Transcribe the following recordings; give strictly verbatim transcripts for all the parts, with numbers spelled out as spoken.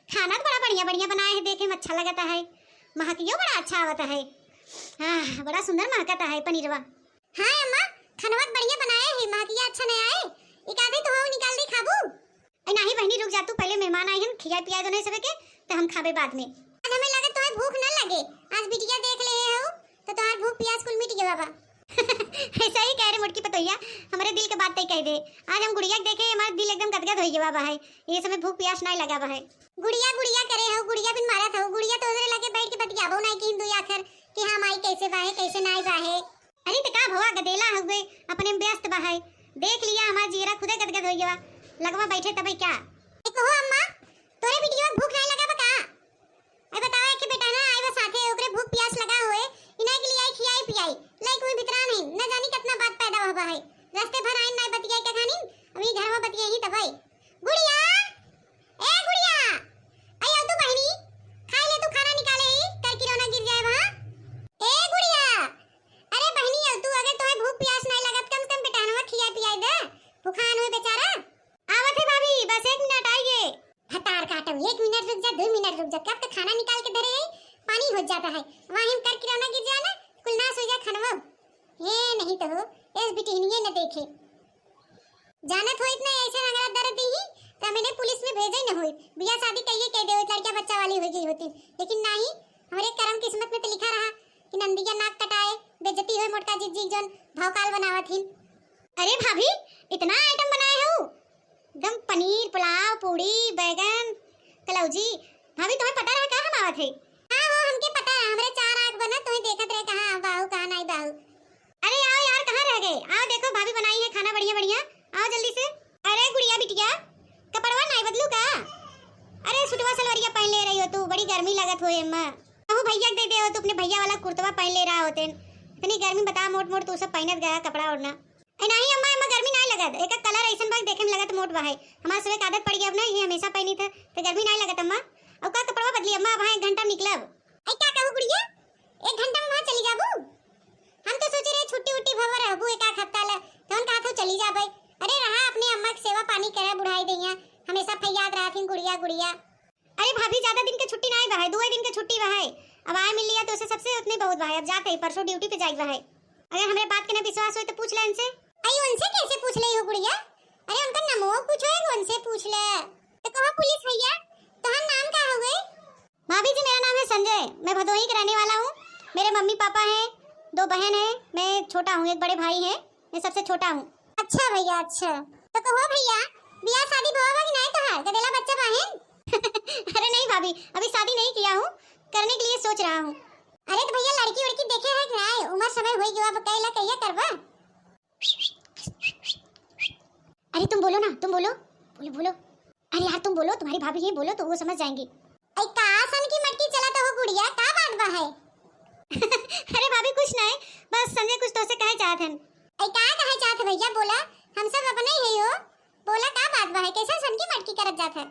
खाना तो बड़ा बढ़िया बढ़िया बनाए है, देखे में अच्छा लगता है, महकियो बड़ा अच्छा आवता है। आह, बड़ा सुंदर महकता है पनीरवा। हाँ अम्मा, खनवा तो बढ़िया बनाए है, महकिया अच्छा नहीं आए। एक आधे तो हो निकाल दे खाबू। ए नाही बहिनी, रुक जा तू, पहले मेहमान आए हैं, खिया पिया दो नहीं सबे के, तो हम खाबे बाद में। आज हमें लगे तोहे भूख न लगे, आज बिटिया देख ले हो तो तोहार भूख पियास कुल मिट गया बा। ऐसा ही कह रे मोटकी पतोहिया, हमारे दिल के बात तय कह दे। आज हम गुड़िया के देखे, हमारा दिल एकदम गदगद हो गया बा है। ये समय भूख पियास नहीं लगा बा है। गुड़िया गुड़िया करे हो, गुड़िया बिन मारत हो, गुड़िया तो उधरे लगे बैठ के बतियाबो नहीं कि हिंदू आखिर कि हाँ माई कैसे बा है, कैसे नहीं बा है। अरे त का भवा, गदेला हुए, अपने में व्यस्त बा है। देख लिया हमार जियरा खुदे गदगद हो गया, लगवा बैठे तबे क्या। ए कहो अम्मा, तोरे बिटिया भूख नहीं लगा बा का? अरे बतावा, एक बेटा ना आई बा साथे, ओकरे भूख प्यास लगा होए, इनाई के लिए आई खियाई पियाई, लाई कोई भितरा नहीं, न जानी कितना बात पैदा हुआ है। रास्ते भर आइन नहीं बतियाई के खानी, अभी घर में बतियाई ही तबे। गुड़िया, ए गुड़िया, आई आओ तू बहिनी, खाई ले तू खाना निकाले ही, कर किरौना गिर जाए वहाँ। ए गुड़िया, अरे बहिनी आओ तू, अगर तोहे भूख प्यास नहीं लगत, कम से कम बेटहनवा खिया पियाई दे, भुखान हुए बेचारा। आवत है भाभी, बस एक मिनट आइए। भतार काटो, एक मिनट रुक जा, दो मिनट रुक जा, कब तक खाना निकाल के धरे है, पानी हो जाता है, वहाँ हम कर किरौना गिर जाए ना, कुल नाश हो जाए खानवा। ये नहीं तो हो, इस बिटिहनिये न देखे। जानत होइत ना ऐसे रंगड़ा दर्द दी ही, त मैंने पुलिस में भेजे न होइत। बियाह शादी कहिए कह दे होइत, लड़कियां बच्चा वाली हो गई होती, लेकिन नहीं, हमारे करम किस्मत में तो लिखा रहा कि नंदिया नाक कटाए, बेइज्जती होए मोटका जीजी जोन भावकाल बनावत हिन। अरे भाभी, इतना आइटम बनाए हो, एकदम पनीर, पुलाव, पूड़ी, बैगन, कलौजी। भाभी, तुम्हें पता रहा का हम आवत है? हाँ हो, हमके पता रहा, हमरे चार आँख बना, तुम्हें देखत रहे, कहाँ बाहू, कहाँ नहीं बाहू। अरे आओ यार, कहाँ रह गए? आओ देखो, भाभी बनाई है खाना बढ़िया बढ़िया, आओ जल्दी से। अरे गुड़िया बिटिया, कपड़वा नहीं बदलू का? अरे सुटवा सलवरिया पहन ले रही हो तू, बड़ी गर्मी लगत हो एम्मा। कहूँ भैया के दे दे हो तू, अपने भैया वाला कुर्तवा पहन ले रहा होते। इतनी गर्मी बता, मोट मोट तू सब पहनत गया कपड़ा ओढ़ना। ए नाही अम्मा, एमा गर्मी नाही लगत, एका कलर ऐसन बा, देखे में लगत मोट बा है। हमार सुबह के आदत पड़ गया अब ना, ये हमेशा पहनी था, तो गर्मी नाही लगत अम्मा। अब का कपड़वा बदली अम्मा, अब हाँ एक घंटा में निकलब। ऐ का कहू गुड़िया, एक घंटा में वहाँ चली जाबू? हम तो सोचे रहे छुट्टी उट्टी भवा रहबू एक आध हफ्ता ले, तो हम कहा था चली जाबे। अरे रहा अपने अम्मा के सेवा पानी करे, बुढ़ाई दहिया, हमेशा फैयाद रहा थी गुड़िया गुड़िया। अरे भाभी, ज्यादा दिन के छुट्टी नाई बा है, दुए दिन के छुट्टी बा है। अब आए मिल लिया तो उसे सबसे उतने बहुत बा है। अब जाते ही परसों ड्यूटी पे जाए बा है। अगर हमरे बात के ना विश्वास होए तो पूछ ले इनसे। आई उनसे कैसे पूछ ले हो गुड़िया? अरे उनका नमो पूछो है, उनसे पूछ ले। तो कहो पुलिस भैया, तोहर नाम का हुए? भाभी जी, मेरा नाम है संजय, मैं भदोही का रहने वाला हूँ। मेरे मम्मी पापा हैं, दो बहन हैं, मैं छोटा हूँ, एक बड़े भाई हैं, मैं सबसे छोटा हूँ। अच्छा भैया, अच्छा। तो कहो भैया, बियाह शादी भवा बा कि नाई तोहार? गदेला बच्चा बाहिन? अरे नहीं भाभी, अभी शादी नहीं किया हूँ, करने के लिए सोच रहा हूँ। अरे तो भैया, लड़की उड़की देखे है कि नाई? उम्र समय होई गवा, अब कैला कहिया करबा? अरे तुम बोलो ना, तुम बोलो, बोलो, बोलो। अरे यार तुम बोलो, तुम्हारी भाभी है, बोलो तो वो समझ जाएंगी। ऐ का सन की मटकी चला तो हो गुड़िया, का बात बा है? अरे भाभी कुछ नहीं, बस संजय कुछ तोसे कहे चाहत हन। ऐ का कहे चाहत है भैया, बोला, हम सब अपने ही है हो, बोला का बात बा है, कैसे सन की मटकी करत जात है?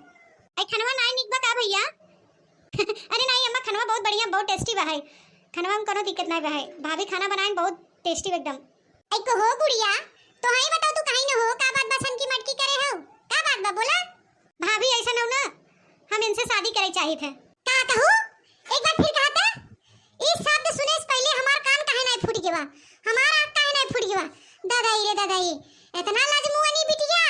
ऐ खनवा नाई निक बा का भैया? अरे नाई अम्मा, खनवा बहुत बढ़िया, बहुत टेस्टी बा है, खनवा में कोनो दिक्कत नाई बा है, भाभी खाना बनाए बहुत टेस्टी एकदम। ऐ को हो गुड़िया, तो हई बताओ तू कहीं न हो, का बात बा सन की मटकी करे हो? का बात बा बोला? भाभी ऐसा न हो ना, हम इनसे शादी करे चाहित है। का कहू? एक बार फिर कहा था? ई शब्द सुने से पहले हमार कान काहे नहीं फूट गवा? हमार आँख काहे नहीं फूट गवा? दादा ई रे दादा ई, इतना लजमुअनी बिटिया,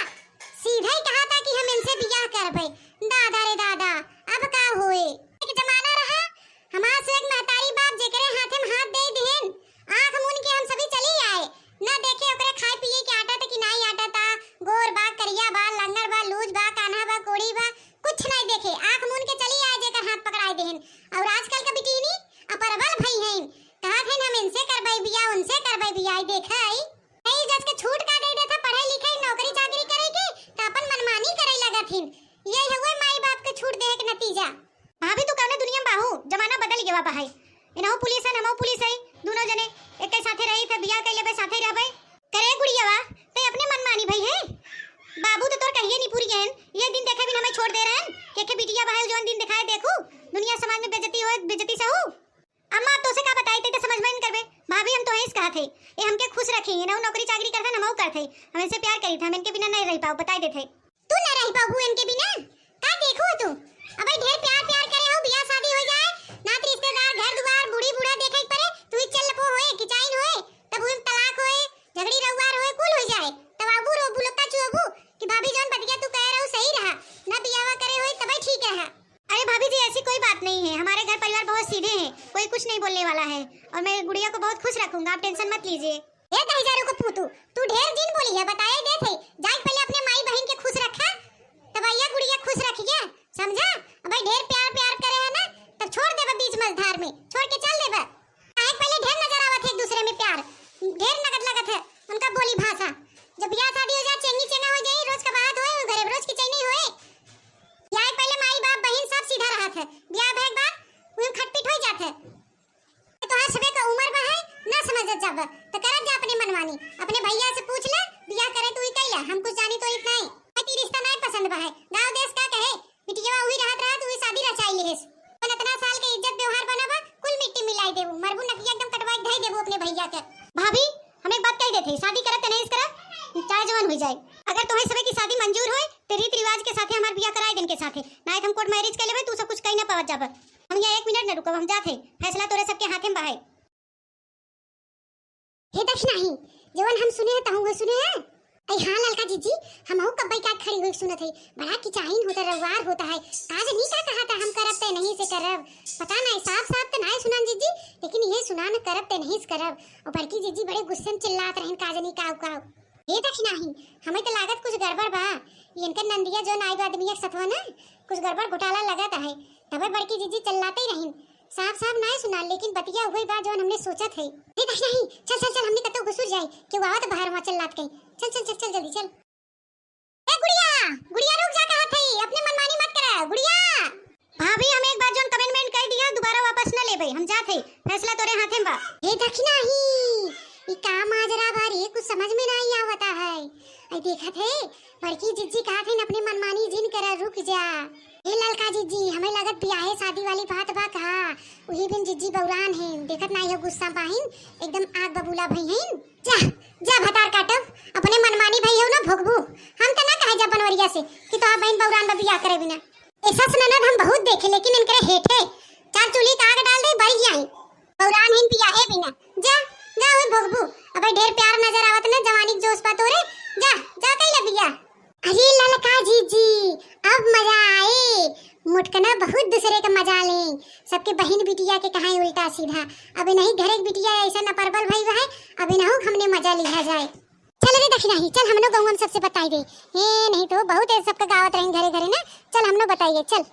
सीधे ही कहा था कि हम इनसे बियाह करबे। दादा रे दादा, अब का होए? एक जमाना रहा, हमार से एक महतारी बाप जेकरे हाथे में हाथ दे दिहन, आँख मून के हम सभी चली आए, न देखे ओकरे खाए पिए के आटा था कि नाई आटा था, गोर बा, करिया बा, लंगड़ बा, लूज बा, कान्हा बा, कोढ़ी बा, कुछ नाई देखे, आँख मून के चली आए जेकर हाथ पकड़ाए दिहन। और आजकल का बिटिनी अपरबल भई हैं, कहत हैं हम इनसे करबे बियाह, उनसे करबे बियाह, ई देखा आई। नहीं जस के छूट का दे देता पढ़े लिखे, नौकरी चाकरी करे के, तो अपन मनमानी करे लगत हिन। यही हुए माई बाप के छूट दे के नतीजा। भाभी, तू कौने दुनिया में बाहू? जमाना बदल गया बा है। इनहू पुलिस है, हमहू पुलिस है, दोनों जने एक साथे रही थे, बियाह कर लेबे, साथे रहबे। करे गुड़ियावा, ते अपने मनमानी भई है। बाबू तो तोर कहिए नहीं पूरी गए, ये दिन देखे बिना हमें छोड़ दे रहे हैं। के के बिटिया बा है, जौन दिन दिखाए देखू, दुनिया समाज में बेइज्जती हो, बेइज्जती सहू। अम्मा, अब तोसे का बताई, ते तो समझ में न करबे। भाभी, हम तो ऐस कहा थे, ये हमके खुश रखी, ये ना नौकरी चाकरी करते, ना मऊ करते, हम इनसे प्यार करी थे, हम इनके बिना नहीं रह पाओ, बताई देते। तू ना रह पाबू इनके बिना? का देखो तू? अबे ढेर ना बियाह करे होई तबे ठीक रहा। अरे भाभी जी, ऐसी कोई बात नहीं है, हमारे घर परिवार बहुत सीधे हैं, कोई कुछ नहीं बोलने वाला है, और मैं गुड़िया को बहुत खुश रखूंगा, आप tension मत लीजिए। ए दहिजरू के पूतू, तू ढेर जिन बोली है, बताए देत है, जाके पहले अपने माई बहिन के खुश रखा, तब भैया गुड़िया खुश रखिए, समझा? अब भाई ढेर प्यार प्यार करे है ना, तब छोड़ देबा बीच मझधार में, छोड़ के चल देबा। काहे के पहले ढेर नजर आवत है एक दूसरे में प्यार, ढेर नगद लगत है उनका बोली भाषा। जब बियाह शादी हो जाए, चेंगी चेंगा हो जाए, रोज का बात होए, घरे रोज की चैनी होए। बियाह के पहले माई बाप बहिन सब सीधा रहत है, बियाह भए के बाद उहे खटपीट हो जात है। तोहार सबे का उम्र बा है, ना समझत जाब, तो करत जा अपने मनमानी। अपने भैया से पूछ ले, बियाह करे तू ही कैला, हम कुछ जानी तो इत नहीं। भाई, ती रिश्ता नहीं पसंद बा है, गाँव देश का कहे, बिटिया वही रहत रहत वही शादी रचाई लिहिस। अपन इतना साल के इज्जत व्यवहार बना बा, कुल मिट्टी मिलाई देबू, मरबू नकिया एकदम कटवाई धई देबू अपने भैया के। भाभी, हम एक बात कह देते, शादी करब ते नहीं करब, चाहे जवन हो जाए। अगर तुम्हें सबे की शादी मंजूर होए, तो रीत रिवाज के साथे हमार बियाह कराए दिन के साथे, ना हम कोर्ट मैरिज कर लेबे, तू सब कुछ कहीं ना पावत जाब। हम यहाँ एक मिनट न रुकब, हम जात है, फैसला तोरे सबके हाथे में बा है। हे दखिनाही, जवन हम सुने हैं, तहु वो सुने हैं? ऐ हाँ ललका जीजी, हमहू कब्बई का खड़ी हुई सुनत है, बड़ा किचाइन होता, रउआर होता है, का जनी का कहा था, हम करब ते नहीं से करब, पता नहीं, साफ साफ तो नहीं सुनान जीजी, लेकिन ये सुनान करब ते नहीं से करब। और बड़की जीजी बड़े गुस्से में चिल्लात रहन, का जनी काव काव। हे दखिनाही, हमें तो लागत कुछ गड़बड़ बा। इनकर नंदिया जौन आई बा आदमिया के सथवा ना, कुछ गड़बड़ घोटाला लगत है। तबे बड़की जीजी चिल्लाते ही रहिन। साफ साफ नाय सुना, लेकिन बतिया उहे बा जौन हमने सोचत है। हे दखिनाही, चल चल चल, हमने कतौ घुसुर जाए, केहू आवत बाहर वहाँ चिल्लात कहीं। चल चल चल चल जल्दी चल। ए गुड़िया, गुड़िया रुक जा, कहत है, अपने मनमानी मत करा, गुड़िया। भाभी, हम एक बार जौन commitment कर दिया, दोबारा वापस न लेबे, हम जात है, फैसला तोरे हाथे में बा। हे दखिनाही, ई का माजरा बा रे, कुछ समझ में नहीं आवता है। आई देखत है, बड़की जिज्जी कहत है, अपने मनमानी जिन करा, रुक जा। हे ललका जिज्जी, हमें लगत बियाहे शादी वाली बात बा का? वही बिन जिज्जी बौरान है, देखत नहीं हो गुस्सा बाहिन, एकदम आग बबूला भई हैं। जा, जा भतार काटब, अपने मनमानी भई हो ना भोगबू। हम त ना कहे जा बनवरिया से कि तोहार बहिन बौरान बा बियाह करे बिना। ए सस ननद हम बहुत देखे, लेकिन इनकरे हेठे चार चूल्ही का आग डाल दे, बरी जाई। बौरान हिन बियाहे बिना। जा, जा हुई भोगबू। अबे ढेर प्यार नजर आवत ना, जवानी के जोश पा तोरे। जा, जा कई ले बियाह। अरे ललका जीजी, अब मजा आए। मोटकना बहुत दूसरे का मजा ले। सबके बहिन बिटिया के कहाई उल्टा सीधा। अब नहीं घरे के बिटिया ऐसा न परबल भई है, अब इनहू हमने मजा लिहा जाए। चल रे दखिनाही, चल हमनो गौवा में सबसे बताई दे। ए, नहीं तो बहुत है सबका गावत रही घरे घरे ना। चल हमनो बताइए, चल।